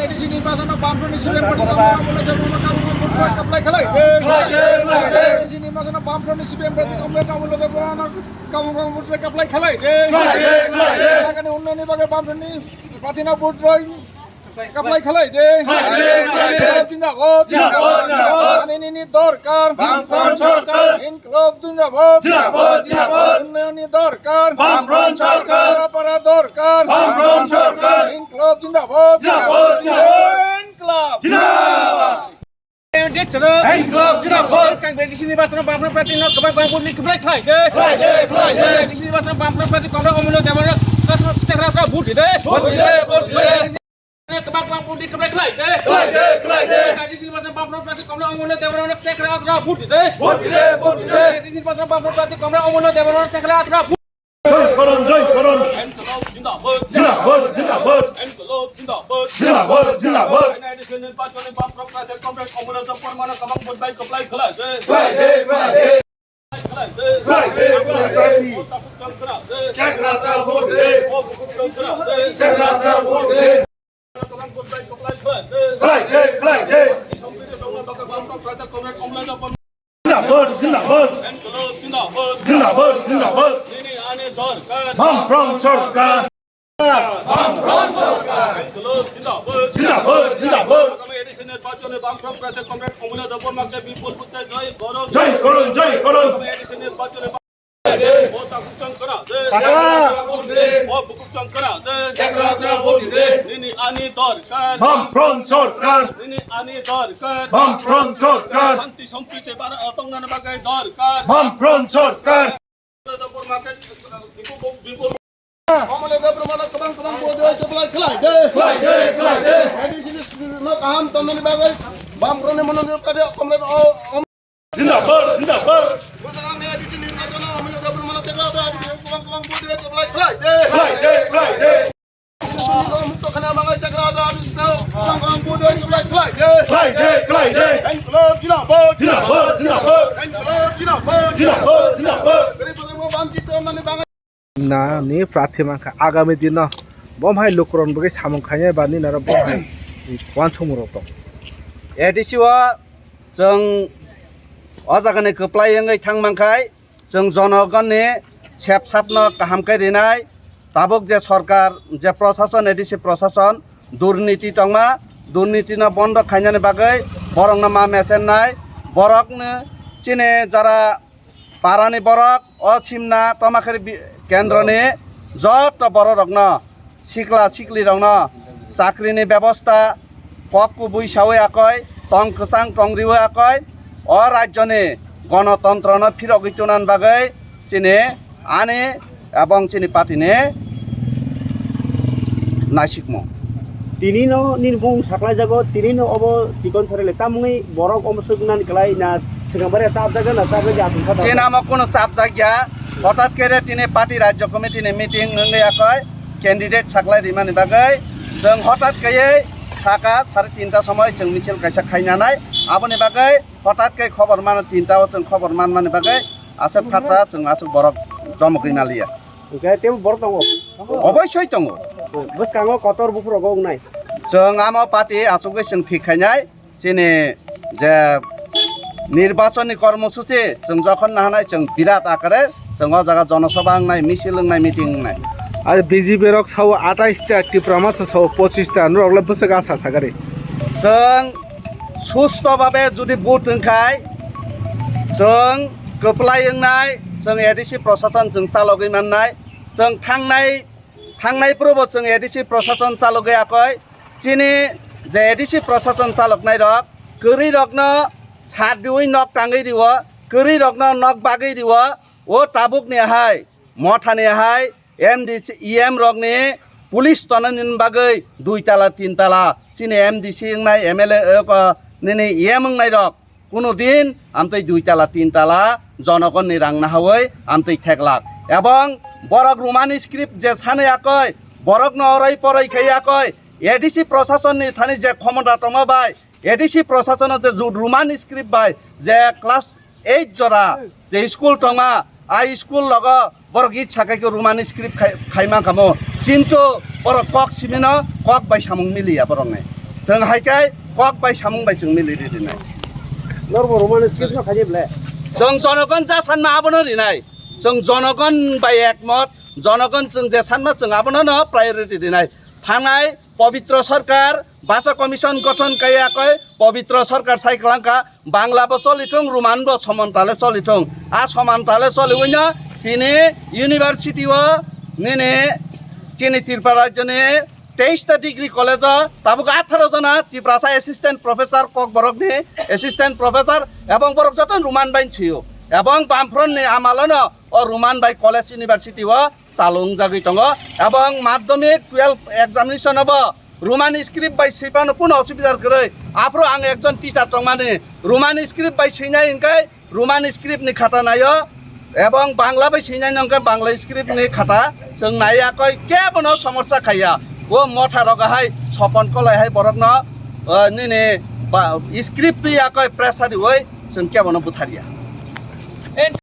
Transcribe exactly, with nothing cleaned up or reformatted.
A D C nirbachano Bamfront ni C P M party Komrade Amol Debbarmano kaplai khalai de. Khlai de, khlai de. A D C nirbachano Bamfront ni C P M party Komrade Amol Debbarmano kaplai khalai de. Khlai de, khlai de. Elakani unnayonni bagwi Bamfront ni party no vote rwi kaplai khalai de. Khlai de, khlai de. Zindabad, zindabad, zindabad. Ani nini dorkar. Bamfront sorkar. Inklab zindabad. Zindabad, zindabad. Unnayonni dorkar. Bamfront sorkar. Para para dorkar. Bamfront sorkar. Inklab zindabad. Zindabad, zindabad. Inklab. Zindabad. Inklab zindabad. Bamfront party no kwbang kwbang vote ni kwplai khlai de. Khlai de, khlai de. A D C nirbachano Bamfront party Komrade Amol Debbarmano chakra chakra vote de. Vote de, vote de. Kwbang kwbang vote ni kwplai khlai de. Khlai de, khlai de. A D C nirbachano Bamfront party Komrade Amol Debbarmano chakra chakra vote de. Vote de, vote de. A D C nirbachano Bamfront party Komrade Amol Debbarmano chakra chakra vote. জয় করুন, জয় করুন। Inklab zindabad. জিন্দাবাদ, জিন্দাবাদ। Inklab zindabad. জিন্দাবাদ, জিন্দাবাদ। A D C nirbachano Bamfront party Komrade Amol Debbarmano kwbang vote bai kwplai khlai de. Khlai de, khlai de। Khlai de, khlai de, khlai de। Vote tabuk chang khlai de। Chakra chakra vote de। Vote tabuk chang khlai de। Chakra chakra vote de। Khlai de, khlai de। Zindabad, zindabad। Zindabad, zindabad। Bamfront sorkar। Zindabad, zindabad। জয় করুন, জয় করুন। Chakra! Chakra, chakra, vote de. Nini ani dorkar. Bamfront sorkar. Nini ani dorkar. Bamfront sorkar. Shanti sampriti bara tongnani bagwi dorkar. Bamfront sorkar. Amol Debbarmano kwbang kwbang vote bai kwplai khlai de. Khlai de, khlai de। A D C ni no kaham tongnani bagwi Bamfront ni mono ni Komrade o, o Zindabad, zindabad। Bwskango A D C ni nirbachano Amol Debbarmano chakra chakra kwbang kwbang vote bai kwplai khlai de. Khlai de, khlai de। Mukto khana mangai chakra chakra kwbang kwbang vote bai kwplai khlai de. Khlai de, khlai de। Inklab zindabad। Zindabad, zindabad। Inklab zindabad। Zindabad, zindabad। Kwrwi bwrwi bo banchito wngnani bagwi Nini prarthi mankha, agami dino bo hai lukuron bagwi samung khainai ba nini aro bo hai uansukmung rok tong. A D C o chwng o jagani kwplai wngwi thang mankhai, chwng jonogonni sep sapno kaham khe rinai, tabuk je sorkar, je prosason, A D C prosason durniti tongma, durnitino bondo khainani bagwi borokno ma mechennai, borokno chini jara parani borok o simna tomakheri bi-, kendroni joto bororokno, sikla siklirokno chakrini bebosta kok kubui saui akoi, tong kwchang tong riui akoi, o rajyoni gonotontrono phirogwi tunan bagwi chini ani ebong chini party ni naisikmung. Tini no nini bung saklai jago, tini no obo chikon sarele tamungwi borok omo suknani kwlai na swkang bare chapjak na chapjak ya aswk kha. Chini amo kuno chapjak ya, hotat khe re tini party rajya committee ni meeting wngwi yakoi candidate saklai rimani bagwi chwng hotat kaiwi saka sare tinta somoi chwng michil kaisa khainanai, aboni bagwi hotat khe khobor mano tinta o chwng khobor manmani bagwi aswk phatsa chwng aswk borok jomogwi maliya. Hwnkhe teibo borok tongo? Oboisoi tongo. Bwskango kotor buphurok wngnai. Chwng amo party achugwi chwng thik khainai, chini je nirbachonni kormosuchi chwng jokhon nahanai chwng birat akare chwng o jaga jonosabha wngnai, misil wngnai, meeting wngnai. Ar B J P rok sao atais ta, Tipra Motha sao pochis ta, norok le bwswk asa sagari. Chwng susto babe jodi vote wngkhai, chwng kwplai wngnai, chwng A D C prosason chwng chalogwi mannai, chwng thangnai, thangnai phuru bo chwng A D C prosason chalogwi yakoi, chini je A D C prosason chaloknai rok, kwrwi rokno sat riui nok tangwi rio, kwrwi rokno nok bagwi rio, o tabuk ni hai, Motha ni hai, M D C, E M rokni police tonani bagwi dui tala, tin tala, chini M D C wngnai, M L A, eh, ko, nini E M wngnai rok, kuno din amtwi dui tala, tin tala, jonogonni rang nahaui amtwi theklak. Ebong borok Roman script je sanwi yakoi, borokno oroi poroi khai yakoi, A D C prosasonni thani je khomota tongma bai, A D C prosasono je ju-, Roman script bai je class eight jora je school tongma, a school logo borok itsa khai khe Roman script khai, khai mankha mo. Kintu borok kok simino kok bai samung miliya borokni. Chwng hai khe kok bai samung bai chwng mili ri rinai. Norbo Roman script no khaidi ble. Chwng jonogon ja sanma abono rinai. Chwng jonogon bai ekmot, jonogon chwng je sanma chwng abono no priority rinai. Thangnai Pobitro Sarkar, Bhasha Commission gothon kaiya koi, Pobitro Sarkar sai kwlangkha, Bangla bo choli thung, Roman bo somantale choli thung. A somantale choli wino tini university o nini chini Tripura rajyoni teis ta degree college o tabuk atharo jona Tiprasa assistant professor, Kokborok ni assistant professor, ebong borok joto Roman bai sio, ebong Bamfront ni amalo no o Roman bai college university o chalung jagwi tongo, ebong madhyamik twelve examination o bo Roman script bai sipano kuno osubidar kwrwi. Aphuru ang ekjon teacher tongmani, Roman script bai sinai hwnkhe Roman script ni khata naio, ebong Bangla bai sinai hwnkhe Bangla script ni khata chwng naiya koi kebono somosya khaiya. O motha rogo hai sopon kolai hai borokno, o, nini ba, script twi ya koi pressure riwi chwng kebono butharya.